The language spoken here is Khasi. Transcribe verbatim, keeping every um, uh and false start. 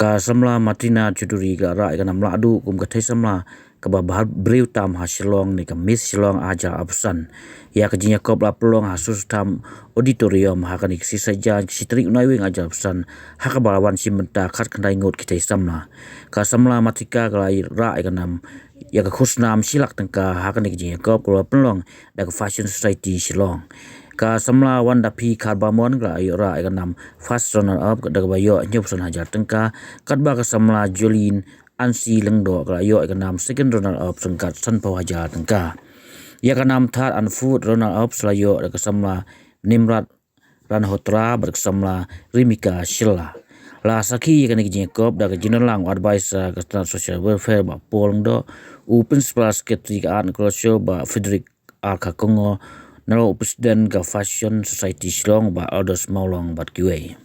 Ka samla Martina Chuduri ka la rah ïa ka nam lahduh kum ka thei samla kaba bha briew tam ha Shillong ne ka Miss Shillong arhajar arphew san. Ïa ka jingïakob la pynlong ha Sutherland Auditorium ha kane ka sngi Saitjaiñ ka shi tarik u Naiwieng arhajar arphew san, ha kaba la wan shim bynta khatkhyndai ngut ki thei samla. Ka samla Martika ka la rah ïa ka nam ïa ka khusnam shi lak tyngka ha kane ka jingïakob kaba la pynlong da ka Fashion Society Shillong. Ka samla Wandaphi Kharbamon ka la ïoh rah ïa ka nam first runner up da kaba ïoh hynñiewphew san hajar tyngka, katba ka samla Jolene Ansi Lyngdoh ka la ïoh ïa ka nam second runner up ryngkat sanphew hajar tyngka. Ïa ka nam third and fourth runner up sa la ïoh da ka samla Nimrat Ranhotra bad ka samla Rimika Shylla. La sakhi ïa kane ka jingïakob da ka jingdonlang u advisor ka tnat social welfare Bah Paul Lyngdoh, u principal secretary ka Art and Culture Bah Frederick R Kharkongor, nalor u president ka Fashion Society Shillong Bah Aldous Mawlong bad kiwei.